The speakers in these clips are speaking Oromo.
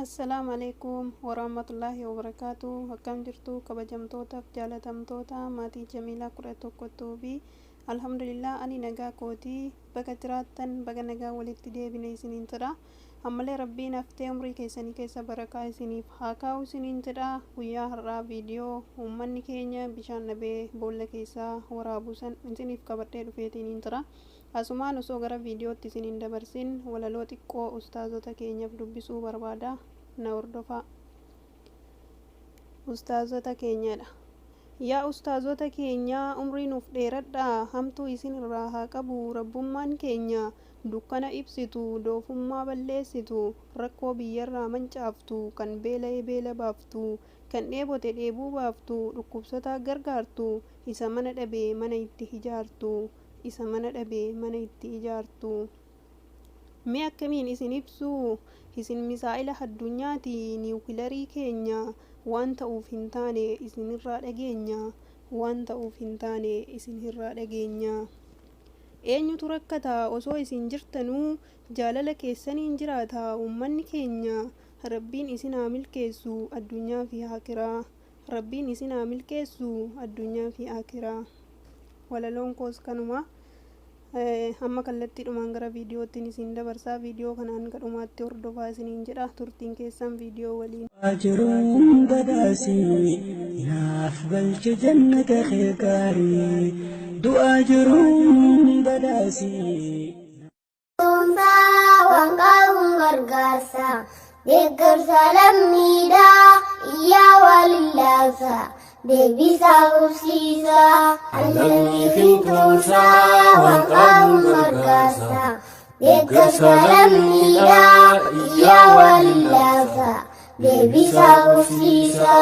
Assalaamu Aleeykum Warahmatullaahi Wabarakaatuh Akkam jirtu kabajamtootaaf jaalatamtoota maatii Jamiilaa 11 Tube Alhamdulillah ani nagaa kooti baga jiraattan baga nagaa walitti deebine isiniin jedha ammalee rabbiin haftee umrii keessanii keessa barakaa isiniif haa kaa'u isiniin jedha guyyaa har'aa viidiyoo uummanni keenya bishaan dhabee boolla keessaa waraabuu san isiniif qabadhee dhufeetiiniin jira Asumaan osoo gara viidiyootti isin hin dabarsin walaloo xiqqoo ustaazota keenyaf dubbisuu barbaada. Na hordofaa. Ustaazota keenyadha. Yaa ustaazota keenya umrii nuuf dheeradhaa hamtuu isin irraa haa qabu rabbummaan keenya dukkana ibsitu doofummaa balleessitu rakkoo biyyarraa mancaaftu kan beela'e beela baaftu kan dheebote dheebuu baaftu dhukkubsataa gargaartu isa mana dhabe mana itti ijaartu isa mana dhabe mana itti ijaartu. Mee akkamiin isin ibsu? Isin misaa'ila addunyaati, niwukilarii keenya. Waan ta'uuf hin taane isinirraa dhageenya. Waan ta'uuf hin taane isinirraa dhageenya. Eenyutu rakkata osoo isin jirtanuu? Jaalala keessaniin jiraata uummanni keenya. Rabbiin isin haa milkeessu addunyaa fi aakiraa. Rabbiin isin haa milkeessu addunyaa fi aakiraa. Walaloon koos kanuma. Amma kallattiidhumaan gara viidiyoottiin isin dabarsaa. Viidiyoo kana hanga dhumaatti hordofaa isiniin jedha. Turtiin keessan viidiyoo waliin. Jiruun badhaasii naaf galche jannata kee gaarii du'aa jiruun badhaasii. Tumsaa waan qabuun gargaarsa deeggarsa lammiidhaa iyyaa walillaasa deebisaa qubsiisa. Lammii fi tumsaa waan qabuun gargaarsa deeggarsa lammiidhaa iyyaa walillaasa deebisaa qubsiisa.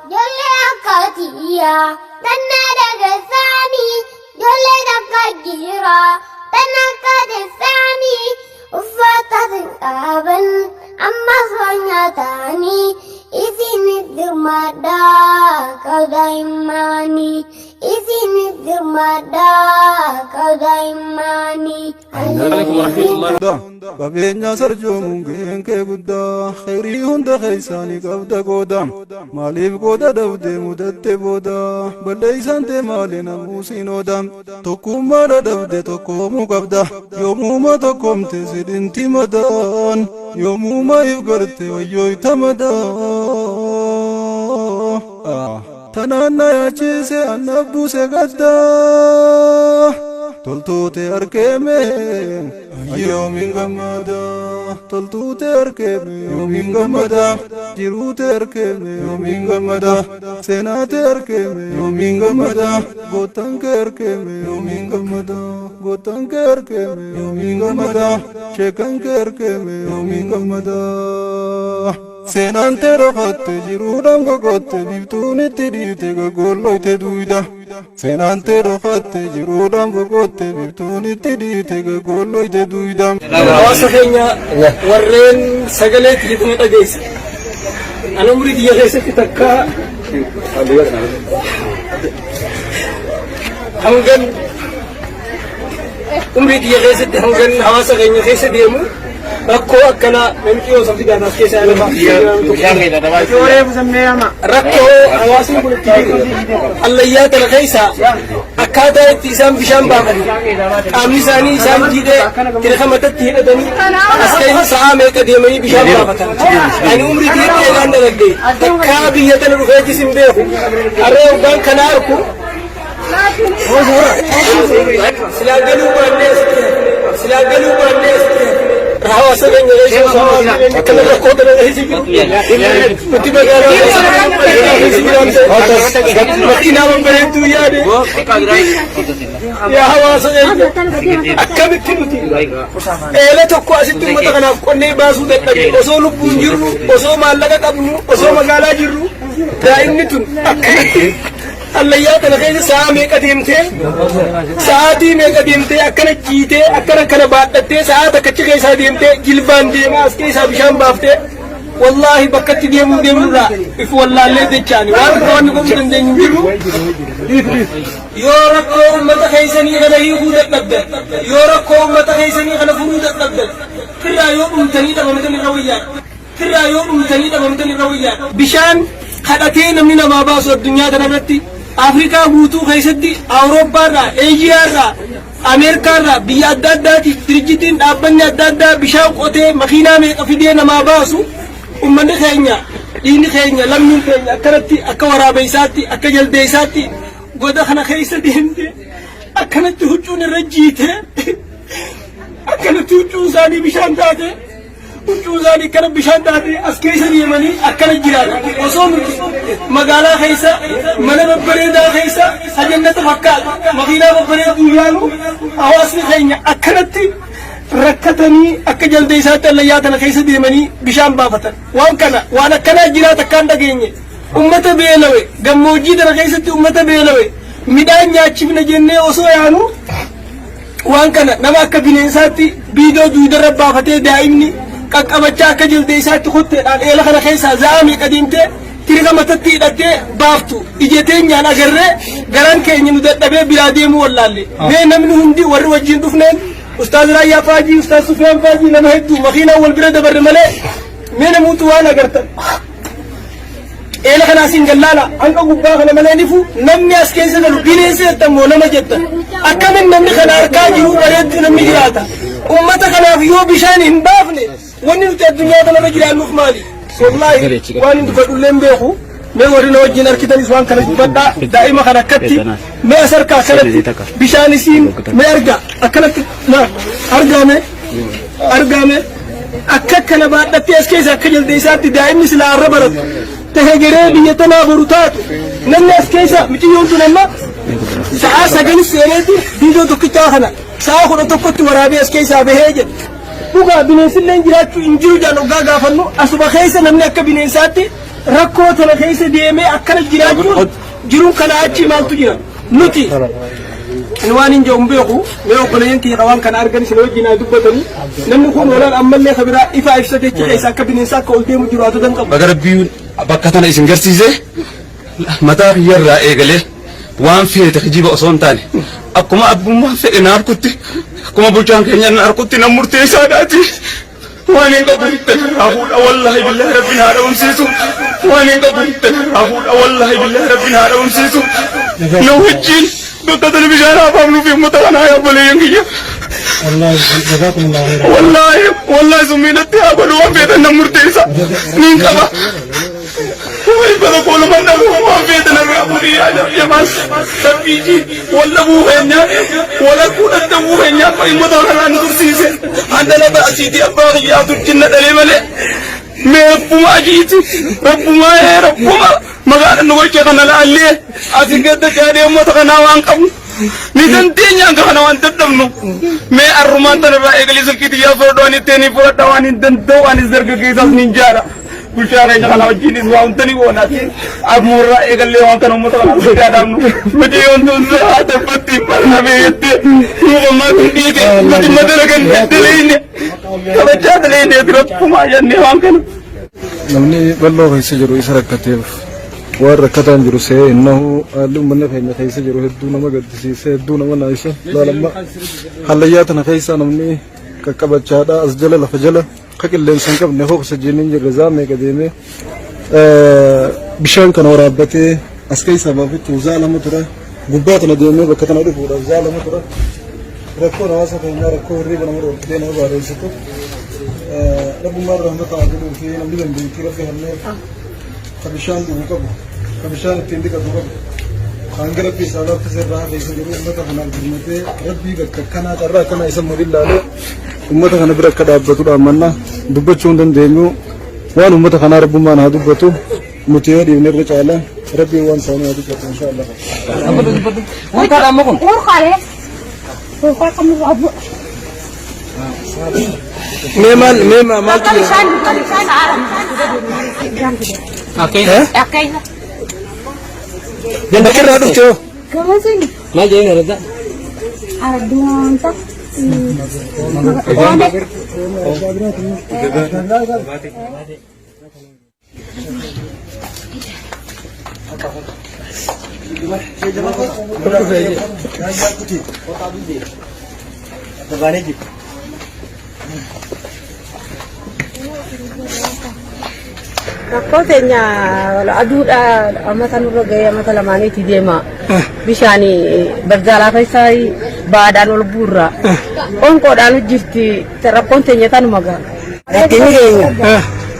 Ijoollee akka tiyyaa tanna dagarsaanii ijoollee takka jira tan akka teessaanii uffata hin qaban ammas waan nyaatanii isinis dirmadhaa qabda himaanii isinis dirmadhaa qabda himaanii. Qabeenya sarjoomuun gaheen kee guddaa khayrii hunda keessaa ni qabda qooda maaliif qooda dhabde mudatte booda balleessaan tee maali namuu siin ooda tokkummaadha dhabde tokkoomuu qabda yoomuuma tokkoomte sidhinti madaan yoomuuma if garte wayyooyta madaan tanaan na yaachise annaaf buuse gaddaa toltuute arkeeme yoomiin gammada toltuute arkeeme yoomiin gammada jiruute arkeeme yoomiin gammada seenaate arkeeme yoomiin gammada goottan kee arkeeme yoomiin gammada goottan kee arkeeme yoomiin gammada sheekan kee arkeeme yoomiin gammada. Seenaan tee dhokatte jiruudhaan gogotte biiftuun itti dhiite goggolloyte duuyda. Seenaan tee dhokatte jiruudhaan gogotte biiftuun itti dhiite goggolloyte duuyda. Hawaasa keenya warreen sagalee tiyya dhageessa. Ana umurii tiyya keessatti takka hangan Umrii tiyya keessatti hangan hawaasa keenya keessa deemu rakkoo akkanaa namichi yoo sabti gaanaas keessa yaadama. Rakkoo hawaasni kun itti jiru hallayyaa tana keessa akkaataa itti isaan bishaan baafatan qaamni isaanii isaan jiidhee tirka matatti hidhatanii as keessa sa'aa meeqa deemanii bishaan baafatan. Ani umrii tiyyatti eegaan dalagde takkaa biyya tana dhufeetis hin beeku. Harree hoggaan kana arku Silaa galuu baannee asitti hafne. Silaa galuu baannee asitti hafne. Hawaasa keenya keessa osoo hawaasni keenya akkana rakkoo kana keessa jiru. Nuti magaalaa keessa keessa jiraanne makiinaa babbareedduu yaade. Yaa hawaasa keenya akkamitti nuti eela tokko asitti uummata kanaaf qonnee baasuu dadhabne osoo lubbuun jirru osoo maallaqa qabnu osoo magaalaa jirru daa'imni tun akkanatti Hallayyaa tana keessa sa'a meeqa deemtee sa'aatii meeqa deemtee akkana jiitee akkana kana baadhattee sa'a takkachi keessaa deemtee jilbaan deemaa as keessaa bishaan baaftee wallaahi bakkatti deemuu deemnurraa if wallaallee jechaani waan tokko wanni godhuu dandeenyu hin jiru. Yoo rakkoo uummata keessanii kana hiikuu dadhabdan yoo rakkoo uummata keessanii kana furuu dadhabdan firraa yoo dhumtanii dhabamtan irra wayyaadha. Firraa yoo dhumtanii dhabamtan irra wayyaadha. Bishaan kadhatee namni namaa baasu addunyaa kana irratti Afrikaa guutuu keessatti Awurooppaarraa, Eeshiyaarraa, Ameerikaarraa biyya adda addaatiif dirjitiin dhaabbanni adda addaa bishaan qotee makiinaa meeqa fidee namaa baasu ummanni keenya dhiigni keenya lammiin keenya akkanatti akka waraabeessaatti akka jaldeessaatti goda kana keessa deemte akkanatti huccuun irra jiite akkanatti huccuun isaanii bishaan taate huccuu isaanii akkana bishaan taate as keessa deemanii akkana jiraatan. Osoo nuti magaalaa keessa mana babbareedaa keessa hajannata fakkaatu makiinaa babbareedduu yaanu hawaasni keenya akkanatti rakkatanii akka jaldeessaatti allayyaa tana keessa deemanii bishaan baafatan. Waan kana waan akkanaa jiraata akkaan dhageenye. Ummata beelawe gammoojjii tana keessatti ummata beelawe midhaan nyaachifna jennee osoo yaanu waan kana nama akka bineensaatti biidoo duudarra baafatee daa'imni qaqqabachaa akka jaldeessaatti kotteedhaan eela kana keessaa za'aa meeqa deemtee tirika matatti hidhattee baaftu ija teenyaan agarree garaan keenya nu dadhabee biraa deemuu wallaalle. Mee namni hundi warri wajjin dhufneen Ustaaz Raayyaa Faajii, Ustaaz Sufiyaan Faajii nama hedduu makiinaan wal bira dabarre malee mee namoota waan agartan. Eela kana asiin gallaala hanga gubbaa kana malee nifu namni as keessa galu bineensa jettan moo nama jettan akkamin namni kana harkaa jiru bareedduu namni jiraata ummata kanaaf yoo bishaan hin baafne wanni nuti addunyaa kanarra jiraannuuf maali wallaahi waan hin dubbadhullee hin beeku mee warri na wajjin harkitanis waan kana dubbadhaa daa'ima kana akkatti mee as harkaa akkanatti bishaan isiin mee argaa akkanatti na argaame argaame akka kana baadhattee as keessa akka jaldeessaatti daa'imni silaa arra baratu tahe geree biyya tanaa boru taatu namni as keessa miciyyoon tun amma sa'aa 9 seeneeti biidoo tokkichaa kana sa'aa 11tti waraabee as keessaa bahee jedhe. Dhugaa bineensilleen jiraachuu hin jiru jedhan oggaa gaafannu asuma keessa namni akka bineensaatti rakkoo tana keessa deemee akkana jiraachuun jiruun kana achi maaltu jira nuti ani waan hin jedhu hin beeku mee obboleeyyan kiyya waan kana argan isin wajjin haa dubbatanii namni kun oolaan ammallee ka biraa ifaa ibsatee achi keessa akka bineensaa akka ol deemu jiru haa todan qabu. Baga Rabbiin bakka tana isin garsiise mataa kiyyarraa eegalee waan feete kijiba osoo hin taane akkuma abbummaan fedhe na harkutti akkuma bulchaan keenya na harkutti na murteessaadhaati. Waan hin qabu irraa fuudha wallaahi billaahi rabbiin haa dhabamsiisu. Waan hin qabu irraa fuudha wallaahi billaahi rabbiin haa dhabamsiisu. Na wajjin bakka tana bishaan haa baafnuu fi uummata kanaa yaa obboleeyyan kiyya. Wallaahi wallaahi summii natti haa godhu waan feetan na murteessa. Niin qaba. Way bada koo lama dhabu waan feetan irraa fuudhii yaa jamaas rabbiiji wal dhabuu keenya wal arguu dadhabuu keenya akka uummata kanaa nu tursiise handala asiitii abbaa kiyyaa turchinna dhalee malee mee rabbuma ajiiti rabbumaa ee rabbuma magaala nu gochee kana laallee asi gadda jaadee uummata kanaa waan qabnu ni dandeenya hanga kana waan dadhabnu mee arrumaan tanarraa eegalee silkii xiyyaa fudhadhu ani ittiin fudhadha waan hin danda'u anis dargaggeessaas niin jaara. Bulchaa keenya kana wajjinis waa hunda ni goonaati. Ammuurraa eegallee waan kana uummata kana guddaa dhaabnu. Nuti yoon haa tabbatti barnamee jettee nuufamaa kun dhiite nuti madara kan daleeyne kabajaa daleeyne rabbumaa jennee waan kana. Namni bal'oo keessa jiru isa rakkateef waan rakkataan jiru se'ee hin nahu haalli uummanni keenya keessa jiru hedduu nama gaddisiisa hedduu nama naayisa laalamma hallayyaa tana keessa namni qaqqabachaadha as jala lafa jala Ka qilleensa hin qabne hoo oksijiinii hin jirre zaa meeqa deemee bishaan kana waraabbatee as keessaa baafachuuf zaa lama tura. Gubbaa tana deemee bakka tana dhufuudhaaf zaa lama tura. Rakkoon hawaasa keenyaa rakkoo hirriiba nama dhoorkitee nama baareessitu. Rabbummaan rahmata haa godhuu fi namni dandeettii rabbi kenneef ka bishaan dhugu qabu, ka bishaan ittiin dhiqatu qabu. Hanga rabbi isaa laaffise irraa hafe isa jiru uummata kanaaf birmatee rabbii bakka akkanaa carraa akkanaa isa mul'ilaalee Ummata kana bira akka dhaabbatu dhaammanna. Dubbachuu hin dandeenyu. Waan ummata kanaa rabbummaan haa dubbatu. Nuti yoo dhiifne irra caala. Rabbiin waan isaanii haa dubbatu inshaallah. Mee maal mee maaltu jira? Bakka irraa dhufte hoo? Maal jedheen araddaa? Rakkoo teenya aduudha amata nurra ga'ee amata lamaaniiti deema. Bishaan barzaalaa keessa baadhaan ol buurra. Qoonqoodhaan jirti rakkoon teenya tanuma ga'a. Rakkinni keenya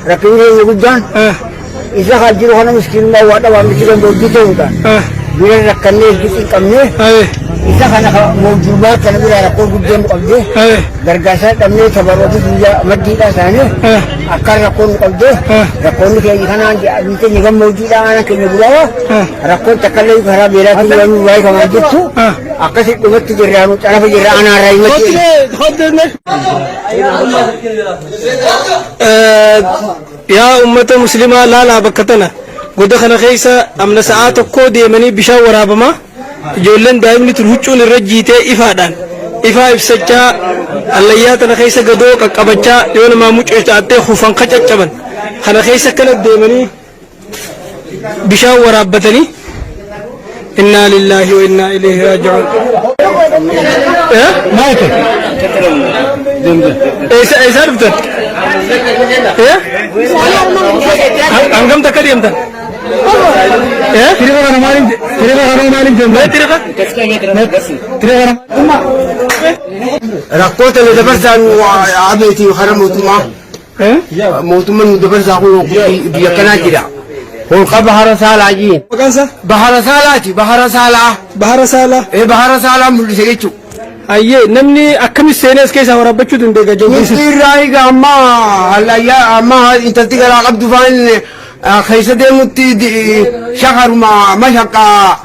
rakkinni keenya guddaan isa kan jiru kana miskiinummaa waa dhabaa miti gammoojjii ta'uudhaan bira rakkannee itti xiqqabnee isa kana mootummaa kana bira rakkoo guddaan nu qabdee gargaarsa dhabnee tabarootu guyyaa maddiidhaa isaanii akkaan rakkoon nu qabdee rakkoonni keenya kanaan biyyi keenya gammoojjiidhaa aanaa keenya guraawaa rakkoon takkallee karaa beelaatiin waan nu waa'ee kamaa jirtu akkasi dhumatti jirraa nu carafa jirra anaarraa himatti. Yaa ummata muslimaa laalaa bakka tana goda kana keessa amna sa'aa tokkoo deemanii bishaan waraabamaa ijoolleen daa'imni tun huccuun irra jiitee ifaadhaan ifaa ibsachaa allayyaa tana keessa gadoo qaqqabachaa yoo namaa mucucaattee hufan ka caccaban kana keessa akkana deemanii bishaan waraabbatanii innaa lillaahi wa innaa ilayhi raaji'uun. Eh? Eessa eessaa dhuftan? Eh? Hangam takka deemtan? Eh? Tiriqa kana maaliin tiriqa kana maaliin deemtan? Tiriqa? Tiriqa kana. Rakkoo tana dabarsaan abeetii karaa mootummaa. Mootummaan nu dabarsaa kun biyya kanaa jira. Holqa Bahara Saalaa jiin. Maqaan isaa? Bahara Saalaati. Bahara Saalaa. Bahara Saalaa. Ee Bahara Saalaa mul'ise jechuudha. Hayyee namni akkamitti seenee as keessaa waraabbachuu dandeenya Nuti jawweessi? irraa egaa amma hallayyaa amma intalti garaa qabdu faan keessa deemutti shakaruma mashaqaa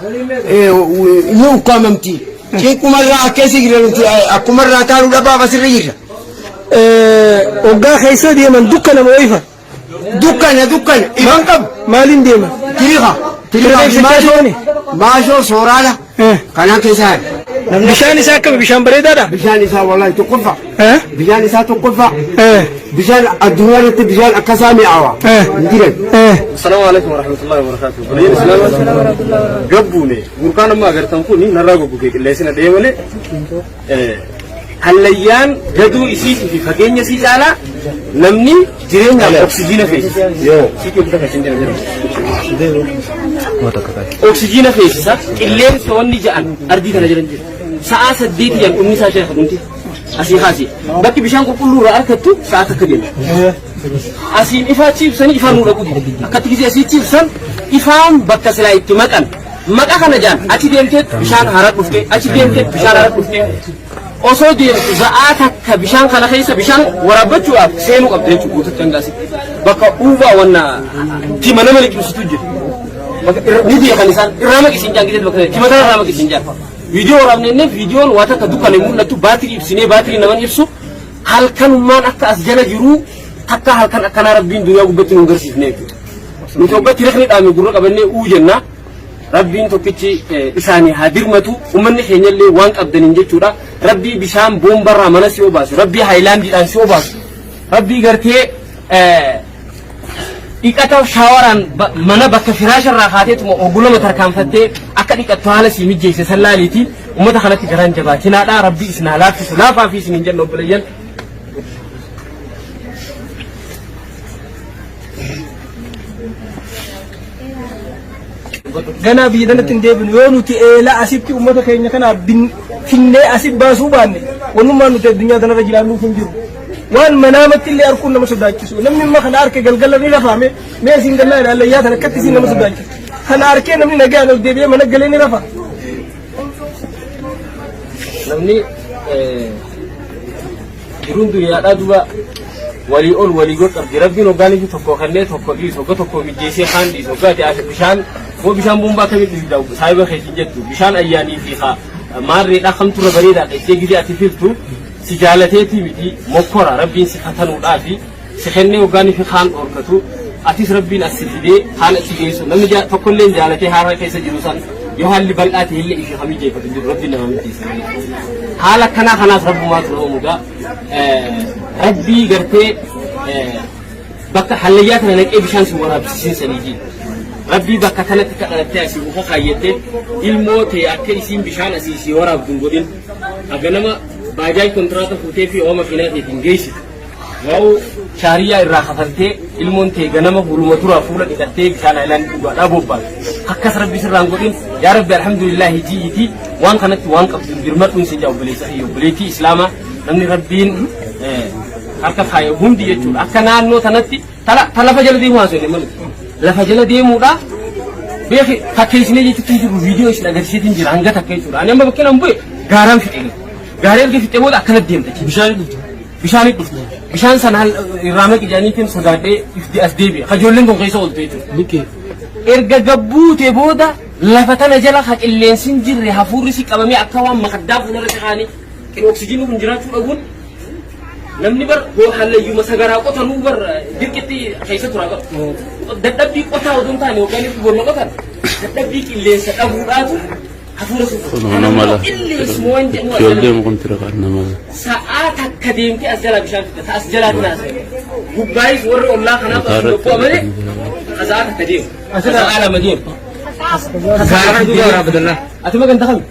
ni ukkaamamti. Cinqumarraa akkeessi jira nuti akkumarraa taanuu dhabaaf asirra jirra. Hoggaa keessa deeman dukkana moo ifa? Dukkana dukkana ifan qabu. Maaliin deeman? Tiriqa. Tiriqa ibsachaa deemani? Maashoo sooraala. Kanaan keessaa. Bishaan isaa akkami? Bishaan bareedaadha? Bishaan isaa wallahi tokkoffaa. Bishaan isaa tokkoffaa. Bishaan addunyaa irratti bishaan akkasaa mi'aawa. Hin jiran. Assalamu alaikum warahmatullahi wabarakatuh. Biyya Islaama gabbuune burqaan amma agartan kun narraa goggogee qilleensi na dhee malee hallayyaan gaduu isiitii fi fageenya isii caalaa namni jireenyaaf oksijiina feesisa. Oksijiina feesisa qilleensa wanni ja'an ardii kana jiran jira. Sa'aa saddeeti jan dhumni isaa sheekha dhumti. Asii kaasee bakki bishaan qulqulluu irraa argattu sa'aa takka deema. Asiin ifaa achi ibsanii ifaan nu dhaqu dide. Akkatti gisee asii achi ibsan ifaan bakka silaa itti maqan. Maqa kana jaan achi deemtee bishaan hara dhufte achi deemtee bishaan hara dhufte osoo deemtu za'aa takka bishaan kana keessa bishaan waraabbachuudhaaf seenuu qabda jechuudha guututti hanga asitti. Bakka uubaa wanna tima nama liqimsitu jira. Bakka ni beekan isaan irraa maqisiin jaan gisee bakka tima kana irraa maqisiin jaan. Viidiyoo waraabne innee viidiyoon waa takka dukkana hin mul'attu baatirii ibsinee baatirii naman ibsu halkanummaan akka as jala jiruu takka halkan akkanaa rabbiin duniyaa gubbatti nu garsiifne jechuudha. Nuti hoggatti rikni dhaame gurra qabannee uu jenna. Rabbiin tokkichi isaanii haa dirmatu ummanni keenyallee waan qabdaniin jechuudha. Rabbii bishaan boombarraa mana si obaasu rabbii haayilaandiidhaan si obaasu rabbii gartee dhiqata shaawaraan mana bakka firaasharraa kaateetuma ogulama tarkaanfattee akka dhiqattu haala sii mijjeesse sallaaliiti ummata kanatti garaan jabaatinaadha rabbii isin haa laaffisu laafaa fi isin hin jenna obboleeyyan. Ganaa biyya tanatti hin deebinu yoo nuti eelaa asitti uummata keenya kanaaf finnee asitti baasuu baanne wannummaan nuti addunyaa tanarra jiraannuuf hin jiru. Waan manaamatti illee arguun nama sodaachisu. Namni amma kana arke galgala ni rafaame mee isin gallaa ilaallayyaa tan akkatti isin nama sodaachisu. Kana arkee namni nagaan ol deebi'ee mana galee ni rafa. Namni jiruun duniyaadhaa duba walii ol walii gad qabdi. Rabbiin hoggaan fi tokko kennee tokko dhiisu hogga tokko mijjeessee kaan dhiisu hogga ati as bishaan moo bishaan bombaa akkamitti dhugda saahiba keetiin jettu bishaan ayyaanii fi haa maarreedhaa kamtu irra bareedaa jettee gizee ati filtu si jaalateetii miti mokkora rabbiin si fatanuudhaa fi si kennee hoggaan fi kaan dhorkatu atis rabbiin as si fidee haala si geessu namni tokkollee jaalatee haala keessa jiru san yoo haalli bal'aa ta'e illee ishee kamijjeeffatu jiru rabbiin nama mijjeessa. Haala akkanaa kanaas rabbumaatu nama mudaa. Rabbii gartee bakka hallayyaa kana naqee bishaan si waraabsisiin saniifi. Rabbii bakka kanatti kadhalattee asii ufa kaayyattee ilmoo ta'e akka isiin bishaan asii si waraabdu hin godhin. Haga nama baajaaj kontiraata fuutee fi ooma makiinaa keetiin geessitu. Waa'u shaariyyaa irraa kafaltee Ilmoon tee ganama huluma duraa fuula dhiqattee bishaan ayilaan dhugaadhaa bobbaatu. Akkas Rabbi sirraan godhin yaa Rabbi alhamdulillaahi ji'iitii waan kanatti waan qabdu birmadhuun si jaa obboleessa kiyya obboleettii Islaamaa namni Rabbiin harka kaaye hundi jechuudha. Akka naannoo tanatti ta lafa jala deemuu haasofne malu. Lafa jala deemuudha beeki fakkeessinee jechuutti hin jirru viidiyoo isin agarsiiseetiin jira hanga takka jechuudha. Ani amma bakkeen an bu'e gaaraan fixe. Gaara erga fixee booda akkanatti deemta. Bishaan dhufte. Bishaan dhufte. Bishaan sana irraa maqi jedhaniitiin sodaadhee ifti as deebi'e. Kajoolleen kun keessa oolte jechuudha. Erga gabbuute booda lafa tana jala ka qilleensi hin jirre hafuurri si qabamee akka waan makaddaa fuularra si kaanii oksijiinii kun jiraachuu dhabuun namni bar hallayyuma sagaraa qotanuu bar dirqitti keessa turaa qaba. Dadhabbii qotaa odoo hin taane yookaan bolla qotan dadhabbii qilleensa dhabuudhaatu hafuura si Kunoo nama la. Qilleensuma waan jedhamu as Ijoollee jala mukum tira kan nama la. Sa'aa takka deemtee as jalaa bishaan fidda. Ta as jalaa naasa. Gubbaayis warri ollaa kanaaf as bu'a malee ka sa'aa takka deemu. Ka sa'aa lama deemu. Ka sa'aa deemu. Ati magan takami?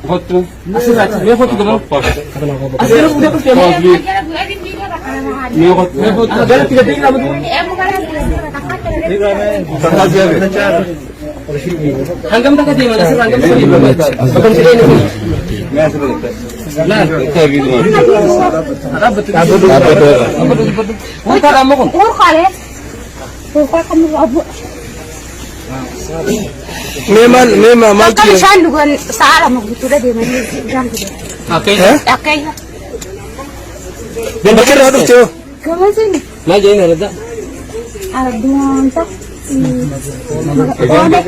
Kottu. Asirraa achi. Mee kottu gama. As jala fuutee dhuftee moo? Mee kottu. Mee kottu. Galatti gad deebi'aa matu. Hangam takka deeman asirraa hangam takka deeman? Bakka hin jedheen kun. Laal. Dhaabbatu. Dhaabbatu. Huurkaadha amma kun. Huurkaalee. Huurkaa kan nurraa bu'a. Mee maal mee maal Akka bishaan dhugan sa'a lama guutuudha deemanii bishaan dhugan. Akkeessa. Akkeessa. Bakka irraa dhufte hoo? Gamasini. Maal jedheen araddaa? Arduunsa. Oole.